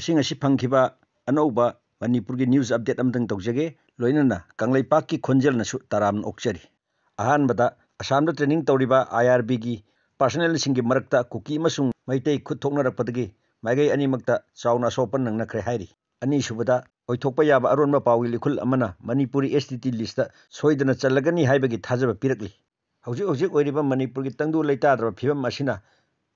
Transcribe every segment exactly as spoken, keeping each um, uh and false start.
ꯁꯤꯡ ꯑꯁꯤ ꯐꯪꯈꯤꯕ ꯑꯅꯧꯕ ꯃꯅꯤꯄꯨꯔꯒꯤ news update ꯑꯃꯇꯪ ꯇꯧꯖꯒꯦ꯫ ꯂꯣꯏꯅꯅ ꯀꯪꯂꯩꯄꯥꯛꯀꯤ ꯈꯣꯟꯖꯦꯜꯅꯁꯨ ꯇꯔꯥꯝꯅ ꯑꯣꯛꯆꯔꯤ꯫ ꯑꯍꯥꯟꯕꯗ, ꯑꯁꯥꯝꯗ training ꯇꯧꯔꯤꯕ I R B ꯒꯤ personnel ꯁꯤꯡꯒꯤ ꯃꯔꯛꯇ ꯀꯨꯀꯤ ꯑꯃꯁꯨꯡ ꯃꯩꯇꯩ ꯈꯨꯠ ꯊꯣꯛꯅꯔꯛꯄꯗꯒꯤ ꯃꯥꯏꯀꯩ ꯑꯅꯤꯃꯛꯇ ꯆꯥꯎꯅ ꯑꯁꯣꯛ ꯑꯄꯟ ꯅꯪꯅꯈ꯭ꯔꯦ ꯍꯥꯏꯔꯤ꯫ ꯑꯅꯤꯁꯨꯕꯗ, ꯑꯣꯏꯊꯣꯛꯄ ꯌꯥꯕ ꯑꯔꯣꯟꯕ ꯄꯥꯎꯒꯤ ꯂꯤꯈꯨꯜ ꯑꯃꯅ Manipuri S T T list ꯇ ꯁꯣꯏꯗꯅ ꯆꯜꯂꯒꯅꯤ ꯍꯥꯏꯕꯒꯤ ꯊꯥꯖꯕ ꯄꯤꯔꯛꯂꯤ꯫ ꯍꯧꯖꯤꯛ ꯍꯧꯖꯤꯛ ꯑꯣꯏꯔꯤꯕ ꯃꯅꯤꯄꯨꯔꯒꯤ ꯇꯪꯗꯨ ꯂꯩꯇꯥꯗ꯭ꯔꯕ ꯐꯤꯕꯝ ꯑꯁꯤꯅ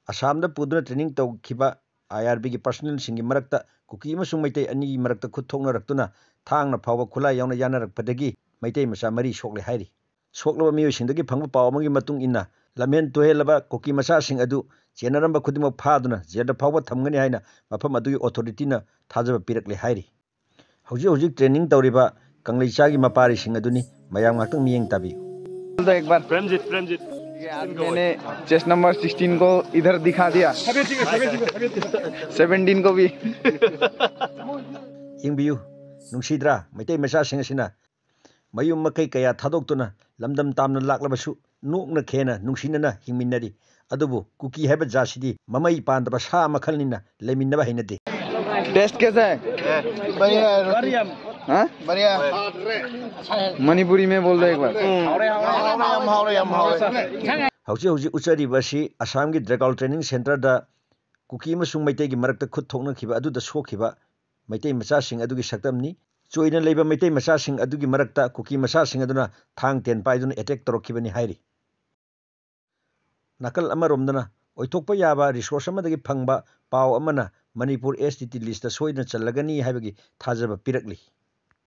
ꯑꯁꯥꯝꯗ ꯄꯨꯗꯨꯅ training ꯇꯧꯈꯤꯕ I R B ꯒꯤ personnel ꯁꯤꯡꯒꯤ ꯃꯔꯛꯇ ꯀꯨꯀꯤ ꯑꯃꯁꯨꯡ ꯃꯩꯇꯩ ꯑꯅꯤꯒꯤ ꯃꯔꯛꯇ ꯈꯨꯠ ꯊꯣꯛꯅꯔꯛꯇꯨꯅ ꯊꯥꯡꯅ ꯐꯥꯎꯕ ꯈꯨꯠꯂꯥꯏ ꯌꯥꯎꯅ ꯌꯥꯅꯔꯛꯄꯗꯒꯤ ꯃꯩꯇꯩ ꯃꯆꯥ ꯃꯔꯤ ꯁꯣꯛꯂꯦ ꯍꯥꯏꯔꯤ꯫ ꯁꯣꯛꯂꯕ ꯃꯤꯑꯣꯏꯁꯤꯡꯗꯒꯤ ꯐꯪꯕ ꯄꯥꯎ ꯑꯃꯒꯤ ꯃꯇꯨꯡ ꯏꯟꯅ, ꯂꯝꯍꯦꯟ ꯇꯨꯍꯦꯜꯂꯕ ꯀꯨꯀꯤ ꯃꯆꯥꯁꯤꯡ ꯑꯗꯨ ꯆꯦꯟꯅꯔꯝꯕ ꯈꯨꯗꯤꯡꯃꯛ ꯐꯥꯗꯨꯅ ꯖꯦꯜꯗ ꯐꯥꯎꯕ ꯊꯝꯒꯅꯤ ꯍꯥꯏꯅ ꯃꯐꯝ ꯑꯗꯨꯒꯤ authority ꯅ ꯊꯥꯖꯕ ꯄꯤꯔꯛꯂꯦ ꯍꯥꯏꯔꯤ꯫ ꯍꯧꯖꯤꯛ ꯍꯧꯖꯤꯛ training ꯇꯧꯔꯤꯕ ꯀꯪꯂꯩꯆꯥꯒꯤ ꯃꯄꯥꯔꯤꯁꯤꯡ ꯑꯗꯨꯅꯤ꯫ ꯃꯌꯥꯝ ꯉꯥꯛꯇꯪ ꯃꯤꯠꯌꯦꯡ ꯇꯥꯕꯤꯌꯨ꯫ बोल दो एक बार। प्रेमजीत, प्रेमजीत। यार, मैंने chest number sixteen को इधर दिखा दिया, seventeen को भी। ꯌꯦꯡꯕꯤꯌꯨ, ꯅꯨꯡꯁꯤꯗ꯭ꯔꯥ? ꯃꯩꯇꯩ ꯃꯆꯥꯁꯤꯡ ꯑꯁꯤꯅ ꯃꯌꯨꯝ ꯃꯀꯩ ꯀꯌꯥ ꯊꯥꯗꯣꯛꯇꯨꯅ ꯂꯝꯗꯝ ꯇꯥꯝꯅ ꯂꯥꯛꯂꯕꯁꯨ ꯅꯣꯛꯅ ꯈꯦꯅ ꯅꯨꯡꯁꯤꯅꯅ ꯍꯤꯡꯃꯤꯟꯅꯔꯤ꯫ ꯑꯗꯨꯕꯨ ꯀꯨꯀꯤ ꯍꯥꯏꯕ ꯖꯥꯠꯁꯤꯗꯤ ꯃꯃꯩ ꯄꯥꯟꯗꯕ ꯁꯥ ꯃꯈꯜꯅꯤꯅ ꯂꯩꯃꯤꯟꯅꯕ ꯍꯩꯅꯗꯦ꯫ टेस्ट कैसा है? बढ़िया है रोटी। हाँ? बढ़िया। मणिपुरी में बोल दो एक बार। हम हावड़े, हम हावड़े। ꯍꯧꯖꯤꯛ ꯍꯧꯖꯤꯛ ꯎꯠꯆꯔꯤꯕ ꯑꯁꯤ ꯑꯁꯥꯝꯒꯤ ꯗ꯭ꯔꯦꯒꯥꯎꯜ training centre ꯗ ꯀꯨꯀꯤ ꯑꯃꯁꯨꯡ ꯃꯩꯇꯩꯒꯤ ꯃꯔꯛꯇ ꯈꯨꯠ ꯊꯣꯛꯅꯈꯤꯕ ꯑꯗꯨꯗ ꯁꯣꯛꯈꯤꯕ ꯃꯩꯇꯩ ꯃꯆꯥꯁꯤꯡ ꯑꯗꯨꯒꯤ ꯁꯛꯇꯝꯅꯤ꯫ ꯆꯣꯏꯅ ꯂꯩꯕ ꯃꯩꯇꯩ ꯃꯆꯥꯁꯤꯡ ꯑꯗꯨꯒꯤ ꯃꯔꯛꯇ ꯀꯨꯀꯤ ꯃꯆꯥꯁꯤꯡ ꯑꯗꯨꯅ ꯊꯥꯡ ꯇꯦꯟ ꯄꯥꯏꯗꯨꯅ attack ꯇꯧꯔꯛꯈꯤꯕꯅꯤ ꯍꯥꯏꯔꯤ꯫ ꯅꯥꯀꯜ ꯑꯃꯔꯣꯝꯗꯅ, ꯑꯣꯏꯊꯣꯛꯄ ꯌꯥꯕ resource ꯑꯃꯗꯒꯤ ꯐꯪꯕ ꯄꯥꯎ ꯑꯃꯅ Manipur S T T list ꯇ ꯁꯣꯏꯗꯅ ꯆꯜꯂꯒꯅꯤ ꯍꯥꯏꯕꯒꯤ ꯊꯥꯖꯕ ꯄꯤꯔꯛꯂꯤ꯫